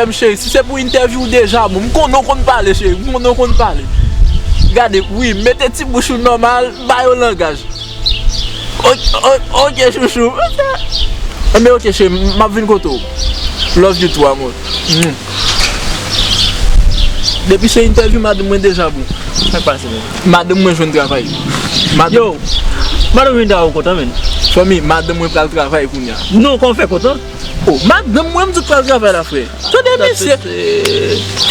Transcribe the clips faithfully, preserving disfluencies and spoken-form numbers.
M cheri, si se pou entèvyou w deja bon, m konnen w konn pale cheri, m konnen w konn pale. Gade, wi, mete ti bouch ou nòmal, ba yo langaj. Ok, ok, ok, chouchou. Enben ok cheri, m ap vin kote w. Love you too, amor. Mm. Depi se entèvyou madanm mwen deja bon. Sa k pase, men? Madanm mwen jwenn travay. Madanm Yo, madanm vin travay ou kontan, men. Fanmi, madanm mwen pral travay kounye a. Non, kòman w fè kontan? Oh, madanm mwen m di w k pral travay la, frè. Tande mesye.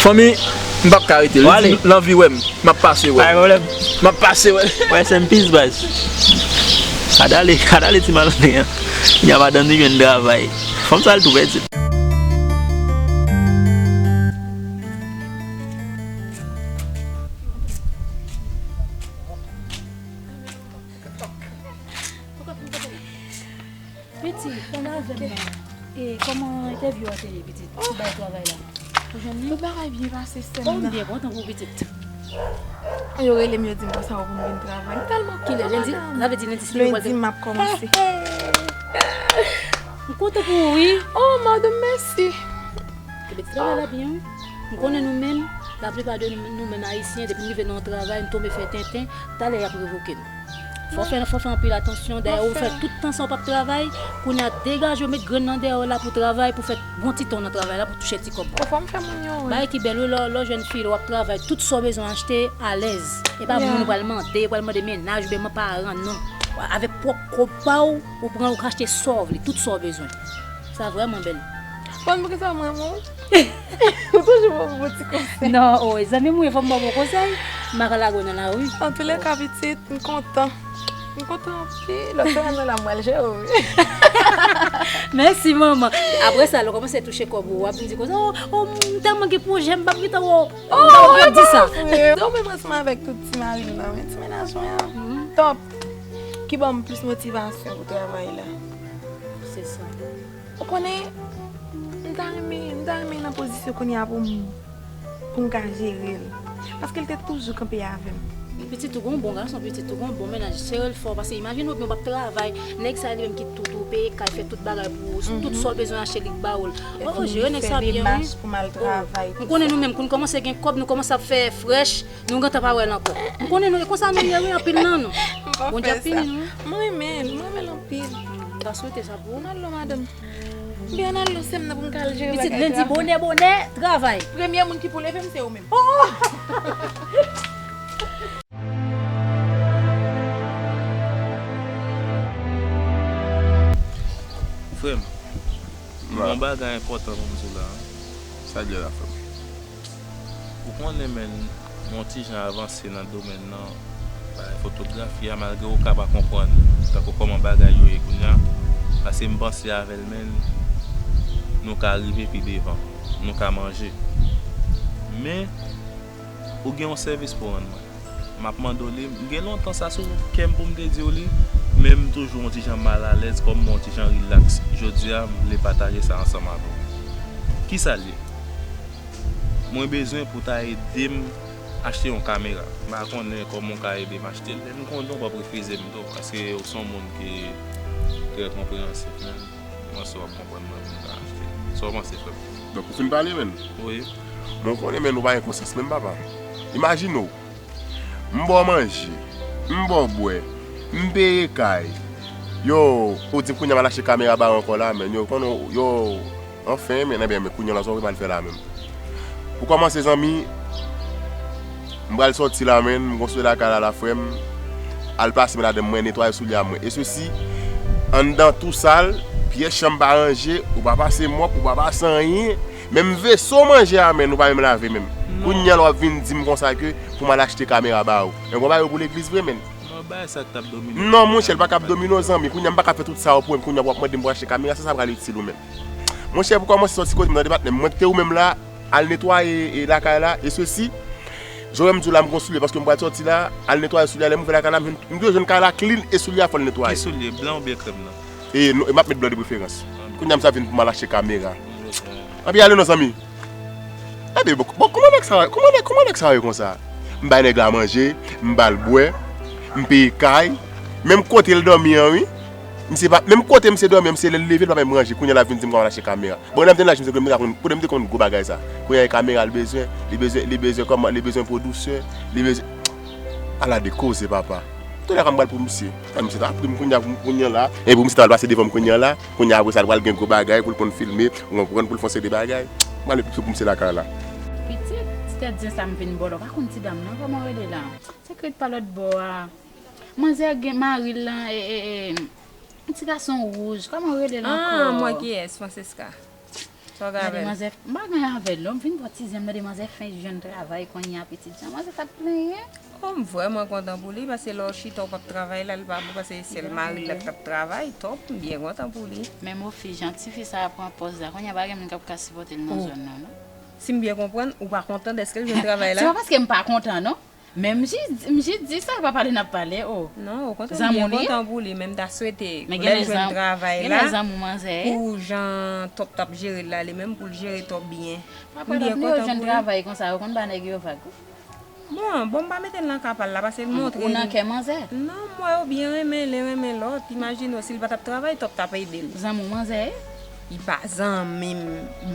Fanmi, m p ap ka rete. L di l anvi wè m. M ap pase wè l. Pa gen pwoblèm. M ap pase wè l. Rest in peace, baz. Adale, adale ti malonè an. Nya madanm li jwenn travay. Fanm sa l tou pèdi. Pitit, pale avè m non. E kòman entèvyou a te ye, pitit? Ti bay travay la. Ou jwenn li? Tout bagay byen pase, sè m nan. Oh, m byen kontan pou pitit. Yo rele m, yo di m konsa yo pou m vin travay. M tèlman kontan, madanm. Kilè? Lendi? Sa vle di lendi, si yo pral... Lendi, m ap kòmanse. M kontan pou ou, wi. Oh, madanm, mèsi. Kenbe ti travay la byen, wi. M konnen nou menm, laplipa de nou, nou menm Ayisyen, depi n rive nan yon travay, n tonbe fè tenten, talè y ap revoke nou. Fò fè, fò fè anpil atansyon. Dayè, ou fè tout tan sa w p ap travay, kounye a degaje w, met grenn nan dèyè w la pou travay, pou fè bon ti tan nan travay la, pou touche ti kòb. Fò m fè moun yo, wi. Bagay ki bèl, wi, lè, lè w jwenn fi, lè w ap travay, tout sa w bezwen achte, alèz. E pa moun ou pral mande, ou pral mande mennaj oubyen paran, non. Avèk pwòp kòb pa w, ou pran, ou ka achte sa w vle, tout sa w bezwen. Sa vrèman bèl. Bon, poukisa mwen, mwen? Ou toujou ban m bon ti konsèy. Non, o, zanmi m, wi, fò m ba w bon konsèy. M pa ka lage w nan lari. Antoulèka, pitit, m kontan. M kontan anpil. Lòt semèn nan la, m pral jere w, wi. Mèsi, manman. Apre sa, lè w kòmanse touche kòb ou, w ap vin di konsa, o, o, m tèlman gen pwojè, m p ap gentan wè w. M p ap di sa. Ou menm ansanm avèk tout ti mari m nan, men ti mennaj mwen an. Top. Ki ban m plis motivasyon pou travay la. Se sa. Ou konnen, m ta renmen, m ta renmen nan pozisyon kounye a pou m, pou m ka jere l. Paske l te toujou kanpe avè m. Pitit ou gon bon gason, pitit ou gon bon mennaj, jere l fò. Paske imajine w byen w p ap travay, nèg sa li menm ki tout ou peye kay, fè tout bagay pou ou, tout sa w bezwen achte li k ba ou l. O, o, jere nèg sa byen, wi. Fè demach pou m al travay, tout sa. M konnen nou menm, kou n kòmanse gen kòb, nou kòmanse ap fè frèch, nou gentan pa wè l ankò. M konnen nou, e konsa nou ye, wi, anpil nan nou. Bondye ap pini nou. M renmen l, m renmen l anpil. M ta swete sa pou ou. Ann al non, madanm. Byen, ann al non, sè m nan pou m ka al jere bagay travay. Pitit, lendi, bonè, bonè, travay. Premye moun ki pou leve m, se ou menm. Oh! Frè m, m gen yon bagay enpòtan pou m di w la. Sa l ye la, frè m? Ou konnen, men, m yon ti jan avanse nan domèn nan, bagay fotografi a, malgre ou ka pa konprann tankou kòman bagay yo ye kounye a, paske m panse avè l, men, nou ka rive pi devan, nou ka manje. Men, ou gen yon sèvis pou w rann mwen. M ap mande w li, m gen lontan sa sou kè m pou m te di w li, men m toujou yon ti jan malalèz, kòm m yon ti jan rilaks. Jodi a, m vle pataje sa ansanm avè w. Kisa l ye? Mwen bezwen pou w ta ede m achte yon kamera. M pa konnen kòman w ka ede m achte l, men m konnen w p ap refize m tou, paske w se yon moun ki trè konpreyansif, men mwen si w ap konprann mwen pou m ka achte. Sa w panse, frè m? Donk, ou fin pale, menn? Wi. Bon, w konnen, menn, ou pa gen konsyans menm, papa. Imajine w, m ba w manje, m ba w bwè, m peye kay. Yo, ou di m kounye a m al achte kamera ba w ankò la, menn. Yo, konnen, yo, anfen, men, enben, men, kounye a la, sa w vle m al fè la menm? Pou kòmanse, zanmi, m pral sòti la, menn, m konstwi lakay la, la, frè m, al plase m ladan, mwen netwaye soulye a mwen. E sesi, anndan tou sal, pyès chanm pa ranje, ou pa pase mòp, ou pa pase anyen. Menm veso manje a, menn, ou pa menm lave menm. Kounye a la w ap vin di m konsa ke pou m al achte kamera ba ou. Men bon, bagay yo pou legliz vre, menn. Non, bagay sa k t ap domine w. Non, monchè, l pa ka ap domine w, zanmi. Kounye a m pa ka fè tout sa yo pou ou, kounye a w ap mande m pou achte kamera, sa sa pral itil ou menm? Monchè, pou kòmanse sòti kote m, tande patnè m, mwen kite ou menm la, al netwaye, e, lakay la, e sesi. Jan w wè m di w la, m gon soulye, paske m pral sòti la, al netwaye soulye a, lè m ouvè lakay la, m jwenn, m dwe jwenn kay la clean e soulye a fò l netwaye. Ki soulye, blan oubyen krèm nan? E, non, e m ap met blan de preferans. Kounye a m sa vin pou m al achte kamera. Anpi ale non, zanmi. Ebyen, bon, bon, kòman nèg sa, kòman nèg, kòman nèg sa ye konsa? M bay nèg la manje, m ba l bwè, m peye kay, menm kote l dòmi an, wi. Misye pa, menm kote misye dòmi, misye lè l leve, l pa menm ranje. Kounye a l ap vin di m kòman l achte kamera. Bon, lè m te nan laj, misye te konn, misye te konn gwo bagay sa. Kounye a e kamera l bezwen, li bezwen, li bezwen kòman, li bezwen pwodisè, li bezwen, ala de koze, papa. Tout lè ka m pral pou misye. Sa misye ta pri m kounye a, pou m kounye a la. E pou misye ta pral pase devan m kounye a la. Kounye a apre sa, l pral gen gwo bagay pou l konn filme, ou konprann, pou l fè yon seri de bagay. M ale pito pou misye lakay la. Pitit, ti tèt zen sa m vin ba w la, ou pa konn ti dam nan, kòman w rele la? Sekret pa lòt bò a. Manzè gen mari l lan, e, e, e, ti gason wouj, kòman w rele l ankò? Ah, m wè kiyès, Francesca. Sa w gen avè l? Gade manzè, m pa gen avè l non, m vin bò ti zen, m tande manzè fenk jwenn travay kounye a, pitit jan, manzè t ap plenyen. Oh, m vrèman kontan pou li, paske lè w chita w p ap travay la, li pa bon, paske sèl mari l la k t ap travay, top, m byen kontan pou li. Men Mofi, jan tifi sa a pran pòz la, kounye a pa gen moun k ap ka sipòte l nan zòn nan, non. Si m byen konprann, ou pa kontan dèske l jwenn travay la? Se pa paske m pa kontan, non. Men m jis, m jis di sa, pa pale n ap pale, o. Non, okontrè, m byen kontan pou li, men m ta swete lè l jwenn travay la, pou jan Top t ap jere l la, li menm pou l jere Top byen. M byen kontan pou li. Travay konsa, yo konn ba nèg yo vag wi. Bon, bon, m pa mete l nan ka pa l la, paske l montre li. Ou nan kè manzè? Non, m wè yo byen renmen, l renmen lòt. Imajine w, si l pa t ap travay, Top t ap ede l. Zanmi w manzè ye? Li pa zanmi m,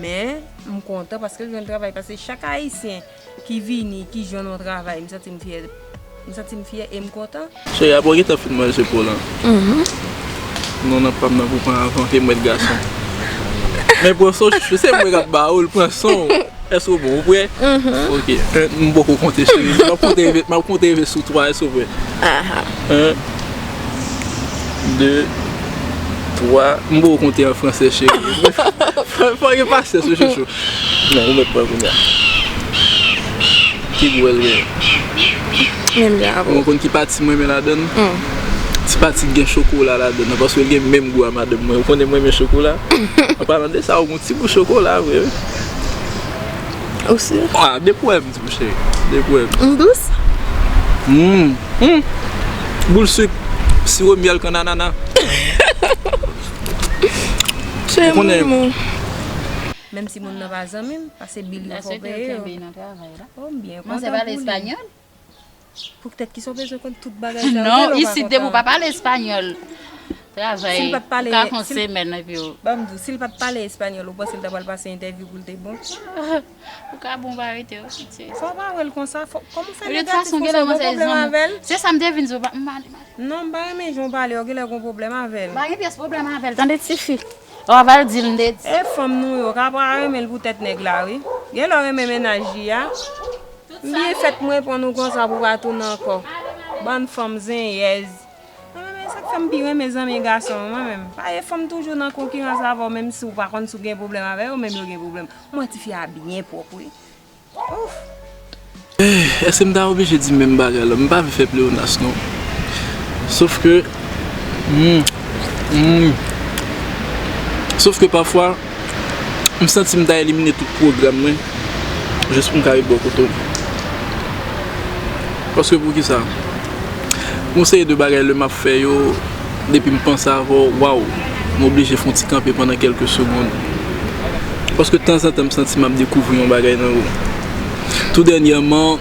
men m kontan paske l jwenn travay. Paske chak ayisyen ki vini, ki jwenn yon travay, m santi m fyè. M santi m fyè e m kontan. Cheri, apa w gentan fin manje po w lan? Mhm. Non, nan pa m nan pou pran avan, ke m wè gason. Men pran son, se mwen k ap ba ou l, pran son. Èske w bon? Ou prè? Mhm. Ok. Eh, m poko konte, cheri. M ap konte rive, m ap konte rive sou twa. Èske w prè? Aha. En, de, twa. M poko konte an fransè, cheri. Fò, fò gen pasyans, wi, chouchou. Non, ou mèt pran kounye a. Ki gou w gen? Menm jan avè w. Ou konn ki pati m renmen ladann? Hmm. Ti pati ki gen chokola ladann nan, paske l gen menm gou a madanm mwen. Ou konnen m renmen chokola. An palan de sa, ou gon ti gou chokola vre, wi. Ou si? Ah, depi w wè m di w, cheri. Depi w wè m. M dous? Hmm. Hmm. Boul sik, siwo myèl, kann anana. Cheri, ou konnen. Moumou. Menm si moun nan pa zanmi m, pase bil yo fò peye yo. Oh, m byen kontan pou li. Manzè pale espanyòl? Poutèt kisa w bezwen konn tout bagay sa yo? Non, isit depi w pa pale espanyòl, travay ou ka fè yon semèn epi w. Ban m di w, si l pa t pale espanyòl, ou panse l ta pral pase entèvyou pou l te bon? Ou ka bon pa rete w, pitit. Fò w pa wè l konsa, fò, kòman w fè negatif konsa, w gon pwoblèm avè l? Se sa m te vin di w, m pa, m pa. Non, m pa renmen jan w pale, w genlè gon pwoblèm avè l. M pa gen pyès pwoblèm avè l, tande tifi. Ou ava l di l m te di. E fanm nou yo, ka pa renmen l poutèt nèg la, wi. Genlè w renmen mennaj li a. M byen fèt m reponn ou konsa pou w pa tounen ankò. Bann fanm zenyèz. Mwen menm, e sa k fè m pi renmen zanmi gason yo, mwen menm. Paske fanm toujou nan konkirans avè w, menm si w pa konn si w gen pwoblèm avè yo, menm yo gen pwoblèm. M wè tifi a byen pwòp, wi. Ouf! Eh, èske m ta oblije di menm bagay la? M pa vle fè pleyonas, non. Sòf ke, hmm, hmm. Sòf ke pafwa, m santi m ta elimine tout pwogram mwen, jis pou m ka ret bò kote w. Paske poukisa? Gon seri de bagay lè m ap fè yo, depi m panse avè w, waw, m oblije fè yon ti kanpe pandan kèlke segonn. Paske tanzantan m santi m ap dekouvri yon bagay nan ou. Tou dènyèman,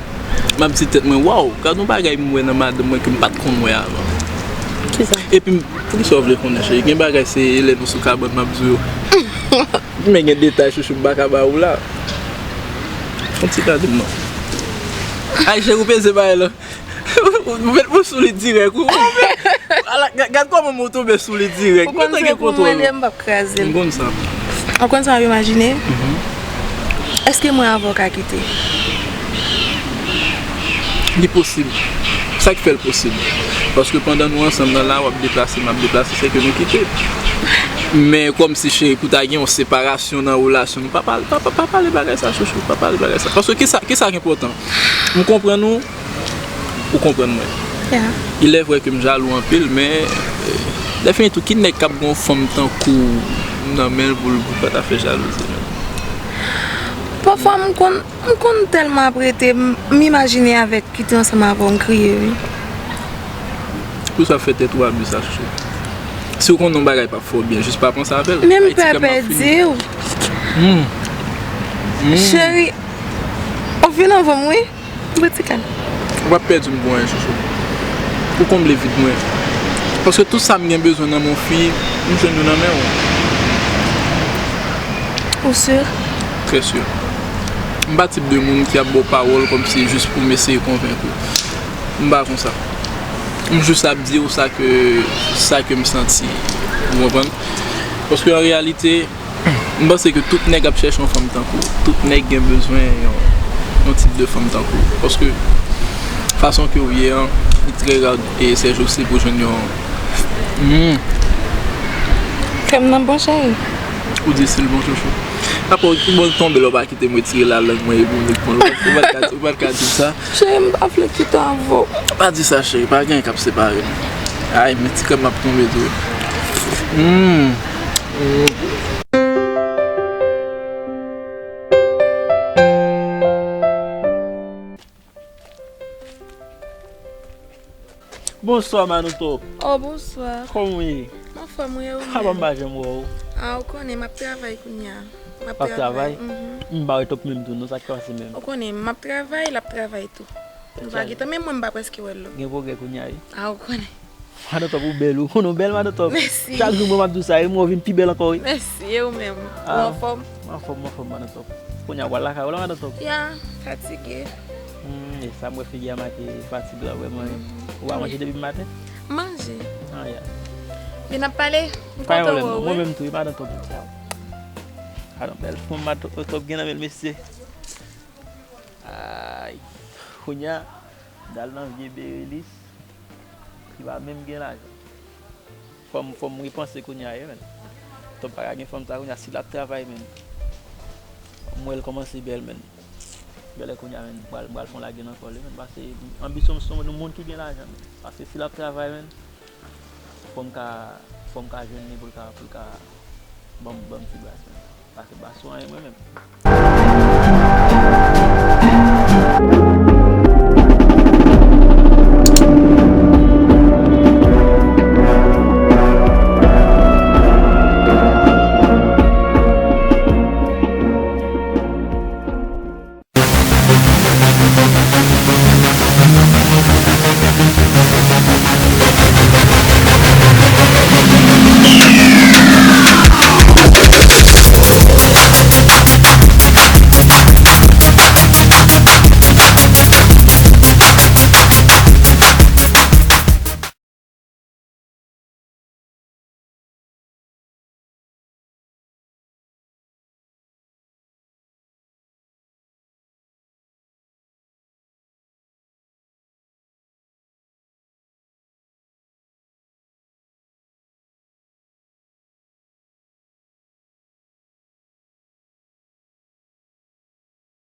m ap di tèt mwen, waw, gad yon bagay m wè nan madanm mwen ke m pa t konn wè avan. Kisa? Epi m, poukisa w vle konnen, cheri? Gen bagay se lè nou sou kabann m ap di w yo. Men gen detay chouchou m pa ka ba ou la. Fè yon ti gade m non. Ay, cheri, ou peze bagay la. Ou met mwen sou li dirèk, wi. Ala, ga-, gad kòman mwen tonbe sou li dirèk. Ou konn se pou mwen li ye, m p ap kraze l. M konn sa. Ou konn sa m ap imajine? Mhm. Èske mwen avè w ka kite? Li posib. Sa k fè l posib? Paske pandan nou ansanm nan la, w ap deplase, m ap deplase, se ke nou kite. Men kòmsi cheri, pou ta gen yon separasyon nan relasyon nou, pa pale, pa, pa, pa pale bagay sa, chouchou, pa pale bagay sa. Paske kisa, kisa k enpòtan? M konprann ou, ou konprann mwen. Yeah. Il est vrai ke m jalou anpil, men, euh, dèfini tou, ki nèg k ap gen yon fanm tankou w nan men l pou l, pou l pa ta fè jalouzi, menm? Pafwa, m konn, m konn tèlman ap rete, m, m imajine avèk ki te ansanm avè w, m kriye, wi. Poukisa w fè tèt ou abi sa, chouchou? Si w konn yon bagay p ap fè w byen, jis pa panse avè l. Men m pè pèdi w. Hmm. Hmm. Cheri, w vin anvan m, wi. Yon ti kal. Ou p ap pèdi m pou anyen, chouchou. Ou konble vid mwen. Paske tout sa m gen bezwen nan men yon fi, m jwenn yo nan men w. Ou si? Trè si. M pa tip de moun ki ap ba w pawòl kòmsi jis pou m eseye konvenk ou. M pa konsa. M jis ap di w sa ke, sa ke m santi. Ou konprann? Paske an reyalite, m panse ke tout nèg ap chèche yon fanm tankou w. Tout nèg gen bezwen yon, yon tip de fanm tankou w. Paske fason ke w ye an, li trè ra, e, sèjousi pou jwenn yon. Hmm. Kè m nan bon, cheri. Ou di si l bon, chouchou. Apa w bon tonbe lè w pa kite m retire lalang mwen epi w met pon. Ou pa t ka, ou pa t ka di m sa. Cheri, m pa vle kite avè w. Pa di sa, cheri. Pa gen k ap separe nou. Ay, men ti kè m ap tonbe tou. Hmm. Bonswa, Manotop. Oh, bonswa. Kòman w ye? M anfòm, wi, e ou menm? Apa m pa janm wè w? Ah, ou konnen, m ap travay kounye a. M ap travay? Mhm. M ba w top menm tou, non, sa k pase menm? Ou konnen, m ap travay, l ap travay tou. Nou pa gentan, menm mwen, m pa prèske wè l. Gen pwogrè kounye a, wi. Ah, ou konnen. Manotop, ou bèl, ou konnen w bèl, Manotop. Mèsi. Chak jou mwen m ap di w sa, e mwen w vin pi bèl ankò, wi. Mèsi, e ou menm? Ou anfòm? M anfòm, m anfòm, Manotop. Kounye a w al lakay ou la, Manotop? Ya, fatige. Hmm, e sa m wè figi a make fatig la, vrèman, wi. Mhm. Ou pa manje depi maten? M manje. Ah, ya. Vin ap pale, m kontan wè w, wi. Mwen menm tou, wi, Manotop. Alon, bèl fanm Manotop gen nan men l, mesye. Ay, kounye a, m t al nan vye Berelis, li pa menm gen lajan. Fò m, fò m repanse kounye a, wi, men. Top pa ka gen fanm sa kounye a, si l ap travay, men. M wè l kòmanse bèl, men. Bèlè kounye a, men, m pral, m pral fè yon lagèn ankò, wi, men. Paske anbisyon m se yon moun ki gen lajan, men. Paske si l ap travay, men, fò m ka, fò m ka jwenn li pou l ka, pou l ka ban m, ban m ti bras, men. Paske m pa sou anyen mwen menm.